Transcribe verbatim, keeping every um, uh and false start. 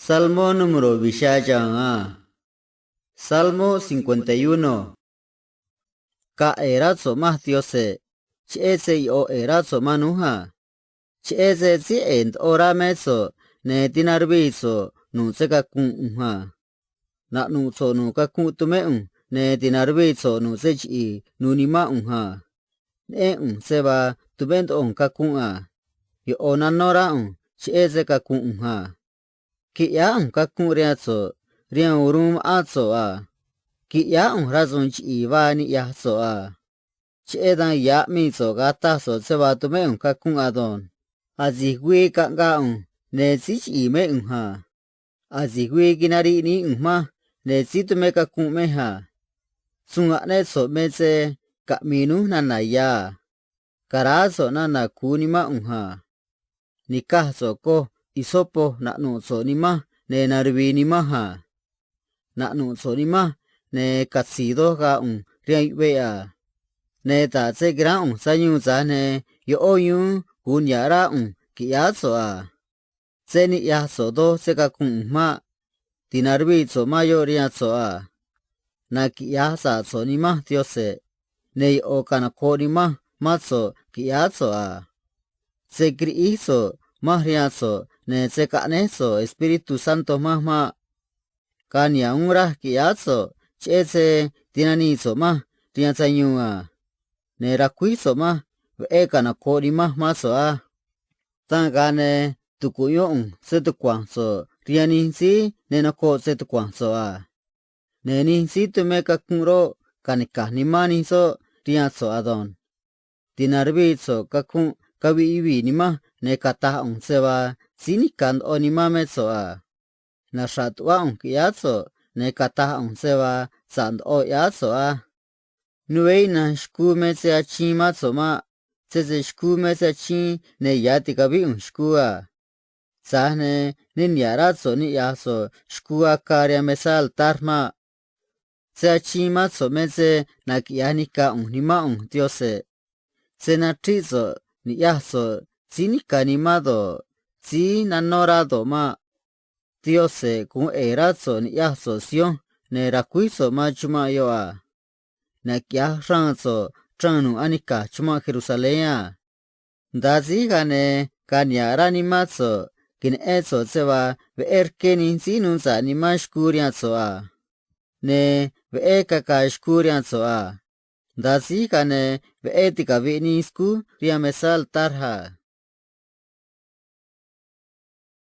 Salmó número vi̱j xya chaan a. Salmó cincuenta y uno. Ga̱a̱ ꞌe̱e̱, rá so̱ꞌ manj, Diose̱, cheꞌé se yoꞌo̱ ꞌe̱e̱, rá so̱ꞌ man núj a. Cheꞌé se síí ꞌe̱e̱ ndoꞌo rá mé so̱ꞌ, ne̱ tinaruvii so̱ꞌ nu̱ꞌ se cacunꞌ ꞌu̱nj a. Naꞌnu̱ꞌ so̱ꞌ nu̱ꞌ cacunꞌ tumé ꞌu̱nj, ne̱ tinaruvii so̱ꞌ nu̱ꞌ se chiꞌi̱i̱ nu̱u̱ nimán ꞌu̱nj a. Neꞌén ꞌu̱nj se vaa tumé ndoꞌo ꞌu̱nj cacunꞌ a. Yoꞌo̱ nanó rá ꞌu̱nj cheꞌé se cacunꞌ ꞌu̱nj a. Qui̱ꞌyáá ꞌu̱nj cacunꞌ rihaan so̱ꞌ rihaan u̱u̱n uru̱m ma̱ꞌán so̱ꞌ a. Qui̱ꞌyáá ꞌu̱nj rasu̱u̱n chiꞌi̱i̱ vaa niꞌya̱j so̱ꞌ a. Cheꞌé dan ya̱ aꞌmii so̱ꞌ ga̱a taj so̱ꞌ se vaa tumé ꞌu̱nj cacunꞌ ado̱nj. Asi̱j güii caꞌngaa ꞌu̱nj, ne̱ síí chiꞌi̱i̱ mé ꞌu̱nj a. Asi̱j güii quinariꞌ nii ꞌu̱nj manj, ne̱ síí tumé cacunꞌ mej a. Suun aꞌnéꞌ so̱ꞌ me se caꞌmi̱i̱ núj nana̱ ya̱ a. Ca̱ráá so̱ꞌ nana̱ cu̱u nimán ꞌu̱nj a. Ni̱caj so̱ꞌ coj hisopo naꞌnu̱ꞌ so̱ꞌ nimanj, ne̱ naruvi̱i̱ nimanj a. Naꞌnu̱ꞌ so̱ꞌ nimanj, ne̱ catzi̱i̱ doj ga̱a̱ ꞌu̱nj rihaan yuꞌveꞌ a. Ne̱ da̱j se quiráán ꞌu̱nj sayuun, tza̱j ne̱ yoꞌó yuún gu̱un niha̱ꞌ rá ꞌu̱nj qui̱ꞌyáá so̱ꞌ a. Se̱ niꞌya̱j so̱ꞌ doj se cacunꞌ ꞌu̱nj maꞌ. Ti̱naruvii so̱ꞌ man yoꞌ rihaan so̱ꞌ a. Na̱quiꞌya̱j sa̱ꞌ so̱ꞌ nimanj, Diose̱, ne̱ yoꞌo̱ canoco̱ꞌ nimanj mán so̱ꞌ qui̱ꞌyáá so̱ꞌ a. Se̱ quiriꞌíj so̱ꞌ manj rihaan so̱ꞌ, ne̱ se̱ caꞌnéj so̱ꞌ Espíritu Santo manj maꞌ. Ga̱a̱ niha̱ꞌ uún raj qui̱ꞌyáá so̱ꞌ, cheꞌé se tinanii so̱ꞌ manj rihaan sayuun a. Ne̱ racuíj so̱ꞌ manj, veꞌé canoco̱ꞌ nimanj mán so̱ꞌ á. Dan ga̱a ne̱ tucuꞌyón ꞌu̱nj se-tucua̱nj so̱ꞌ rihaan nij síí ne nocoꞌ se-tucua̱nj so̱ꞌ a. Ne̱ nij síí tumé cacunꞌ roꞌ, ca̱nica̱j nimán nij soꞌ rihaan so̱ꞌ ado̱nj. Ti̱naruvii so̱ꞌ cacunꞌ caviꞌ yuvii̱ nimanj, ne̱ cata̱j ꞌu̱nj se vaa síí nica̱ ndoꞌo nimán mé so̱ꞌ a. Naxra̱ꞌ tuꞌvá ꞌu̱nj qui̱ꞌyáá so̱ꞌ, ne̱ cata̱j ꞌu̱nj se vaa sa̱ꞌ ndoꞌo ꞌyáá so̱ꞌ á. Nuveé ina̱nj xcuu me se achiin mán so̱ꞌ maꞌ. Sese xcuu me se achiin, ne̱ ya̱ ticavíꞌ ꞌu̱nj xcuu a. Tza̱j ne̱ ne niha̱ꞌ rá so̱ꞌ niꞌya̱j so̱ꞌ xcuu acaa rihaan mesá altar maꞌ. Se achiin mán so̱ꞌ me se naquiꞌya̱j nica̱ ꞌu̱nj nimán ꞌu̱nj, Diose̱. Se̱ nachríꞌ so̱ꞌ ni̱ꞌyaj so̱ꞌ síí nica̱ nimán do̱ꞌ, síí nanó rá do̱ꞌ maꞌ. Diose̱ gu̱un ꞌe̱e̱ rá so̱ꞌ ni̱ꞌyaj so̱ꞌ Sión, ne̱ ra̱cuíj so̱ꞌ man chumanꞌ yoꞌ a. Naquiꞌya̱j xraan so̱ꞌ chraan nu̱ꞌ anica̱j chumanꞌ Jerusalén a. Nda̱a síj, ga̱a ne̱ ga̱a̱ niha̱ꞌ rá nimán so̱ꞌ queneꞌén so̱ꞌ se vaa veꞌé rqué nij síí nuu sa̱ꞌ nimán xcuu rihaan so̱ꞌ a. Ne̱ veꞌé caca̱a̱ xcuu rihaan so̱ꞌ a. Nda̱a síj, ga̱a ne̱ veꞌé ticavi̱ꞌ nii scúj rihaan mesá altar a.